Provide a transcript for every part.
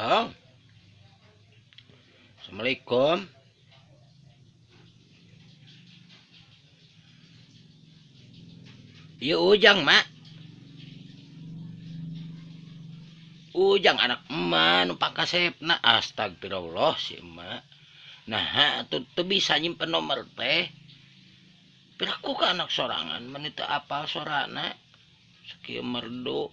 Halo. Assalamualaikum. Iya Ujang, Mak. Ujang anak emak nu pangkasepna. Astagfirullah si emak. Nah, tuh bisa nyimpen nomor teh. Piraku ka anak sorangan meni teu apal sorana. Sakieu merdu.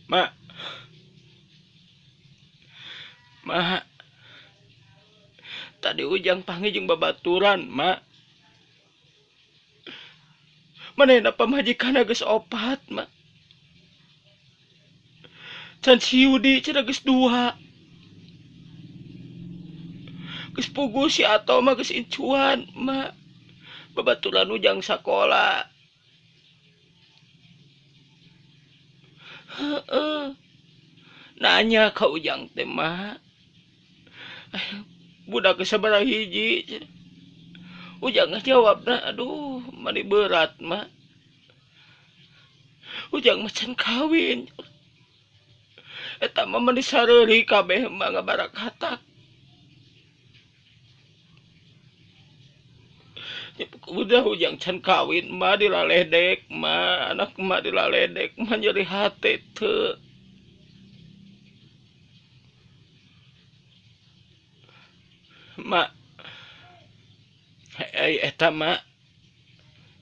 Mak. Mak. Tadi Ujang panggil jeung babaturan, Mak. Manehna pamajikanna geus opat, Mak. Can si Yudi cenah geus 2. Geus puguh si Ato mah geus incuan, Mak. Babaturan Ujang sakola. Heeh. Nanya ka Ujang teh, Mak. Budak geus sabaraha hiji cenah. Ujang ngajawabna, aduh, mani berat, Mak. Ujang mah can kawin. Eta mah mani sareuri kabeh mah ngabarakatak. Udah Ujang can kawin, Mak dilaledek, Mak, anak Mak dilaledek, Mak nyeri hate teu. Mak, eta Mak,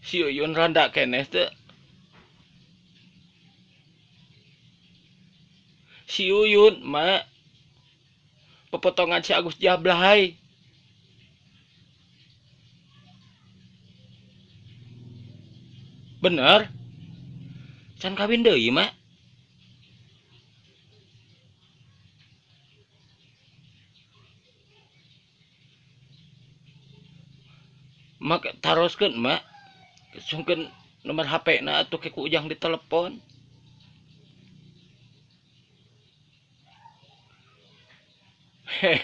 si Yuyun randa keneh teu. Si Yuyun, Mak, pepotongan si Agus Jablay. Bener? Can kawin deui, Mak? Mak taroskeun, Mak. Sungkeun nomor HP na atuh ke ku Ujang ditelepon. Heh,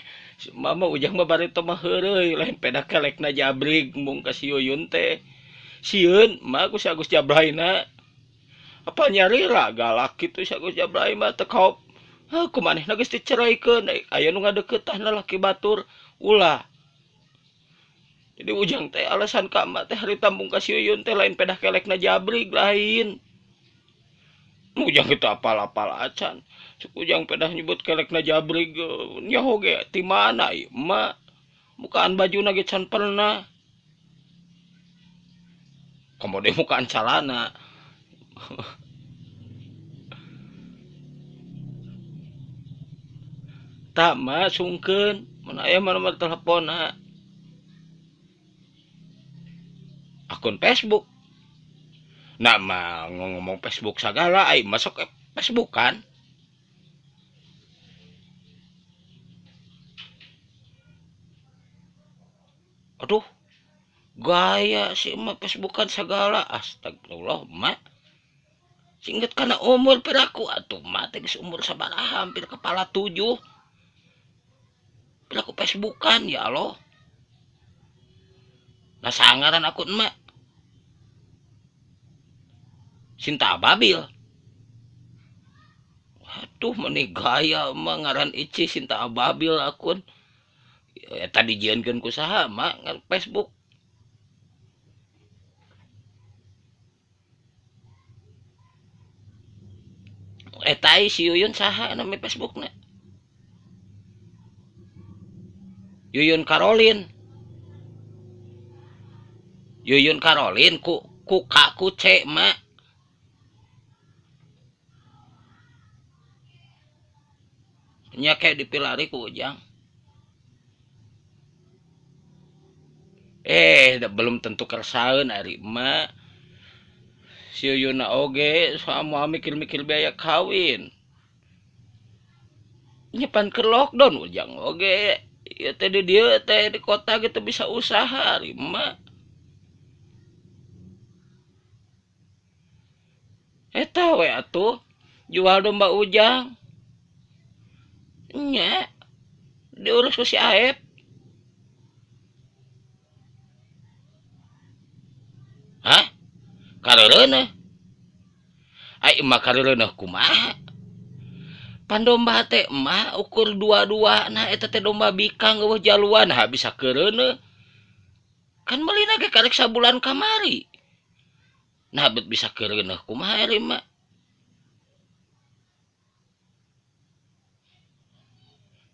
mama Ujang mah barito mah heureuy, lain peda kelekna jabrig mung ka si Yuyun teh. Sieun, Mak, ku si Agus Jablayna. Apa nyarira galak kitu si Agus Jablay mah teu kaop. Heuh, kumanehna geus diceraikeun, aya nu ngadeukeutan lalaki batur ulah. Jadi Ujang teh alasan ka emak teh harita mung ka si Yuyun teh lain pedah kelekna jabrig lain. Ujang kitu apal-apal acan. Cuk Ujang pedah nyebut kelekna jabrig nyaho ge ti mana ieu emak. Mukaan bajuna ge can pernah. Komo deui mukaan calana. Tak mah sungkeun mun aya mah nomor teleponna. Akun Facebook. Nah, mah ngomong Facebook sagala, ai masuk ke Facebook kan. Aduh, gaya si emak Facebookan segala. Astagfirullah, emak. Singkat karena umur piraku atuh emak teh geus umur sabaraha, hampir kepala 7. Piraku Facebookan ya Allah. Nah, sangaran akun emak. Sinta Ababil. Waduh, meni gaya emak ngaran Ici Sinta Ababil akun. Ya, tadi jieunkeun ku saha emak ngar Facebook. Eta si Yuyun saha nami Facebookna? Yuyun Caroline. Yuyun Caroline ku K ku C mak. Nya kayak dipilari ku Ujang. Belum tentu kersaeun ari emak. Si Yuyun oge sama mikir-mikir biaya kawin. Nyepan ke lockdown Ujang oge. Ya teh di dieu teh di kota gitu bisa usaha ari emak. Eta we atuh jual domba Ujang. Nya diurus ku si Aep. Hah? Kareureuneuh. Ai emak kareureuneuh kumaha? Pan domba teh emak ukur dua-dua nah eta teh domba bikang eueuh jaluan ha bisa keureuneuh. Kan meulina ge karek sabulan kamari. Nah bet bisa keureuneuh kumaha ari emak?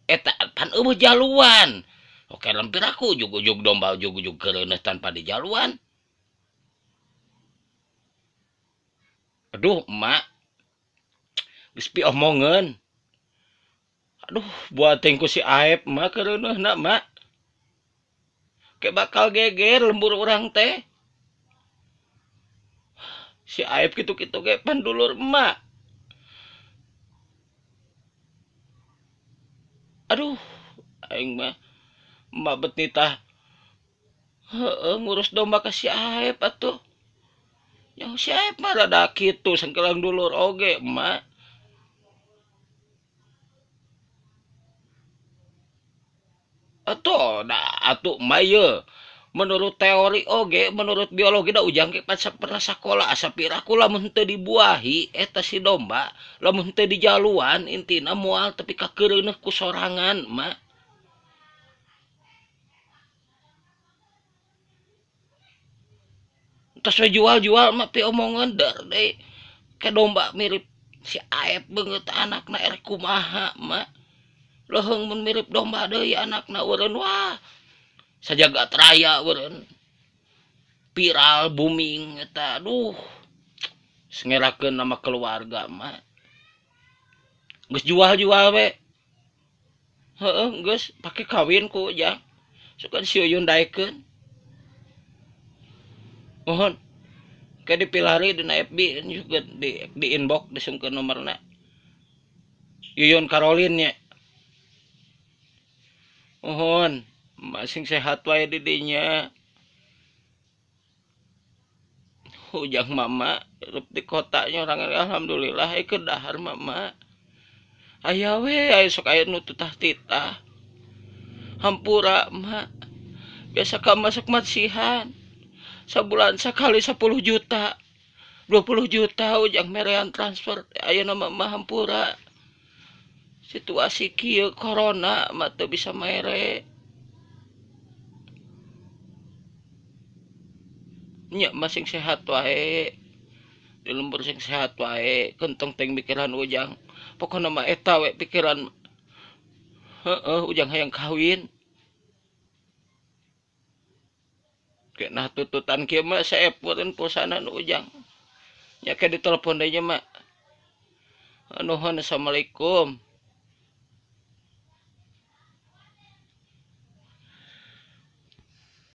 Eta pan eueuh jaluan. Oke lempir aku ujug-ujug domba ujug-ujug keureuneuh tanpa dijaluan. Aduh emak. Geus piomongeun. Aduh buat ku si Aep emak keureuneuhna emak. Ke bakal geger lembur urang teh. Si Aep kitu-kitu ge pan dulur emak. Aduh aing mah emak bet nitah heueuh ngurus domba ka si Aep atuh. Yang si Aep mah rada kitu sangkelang dulur oge emak. Atuh da atuh emak ieu menurut teori oge menurut biologi da ujang ge pernah sakola asa piraku lamun teu dibuahi eta si domba lamun teu dijaluan intina moal tepi ka keureuneuh ku sorangan emak. Tos we jual-jual mah piomongeun der deui ke domba mirip si Aep beungeut anakna erek kumaha emak. Leuheung mun mirip domba deui anakna eureun wah sajagat raya eureun viral booming eta aduh sengerakeun nama keluarga mah. Geus jual-jual we heueuh geus pake kawin ku ujang suka si Uyun daekeun. Mohon ke dipilari dina FB juga di inbox disungkeun nomorna Yuyun Karolin nya. Mohon masing sehat wae di dinya. Ujang mama hirup di kotanya orang alhamdulillah keur dahar mama. Aya we aya sok aya nu tutah titah. Hampura mak. Biasa ka masuk matsihan. Sabulan sakali 10 juta. 20 juta ujang merean transfer ayeuna mah hampura. Situasi kieu corona mah teu bisa mere. Nya masing sehat wae. Di lembur sing sehat wae, kentong teh mikiran ujang. Pokona mah eta we pikiran. Heeh, ujang hayang kawin. Nah tututan kieu mah saepureun pulsana nu ujang. Nya ke ditelepon deui nya mah. Nuhun assalamualaikum.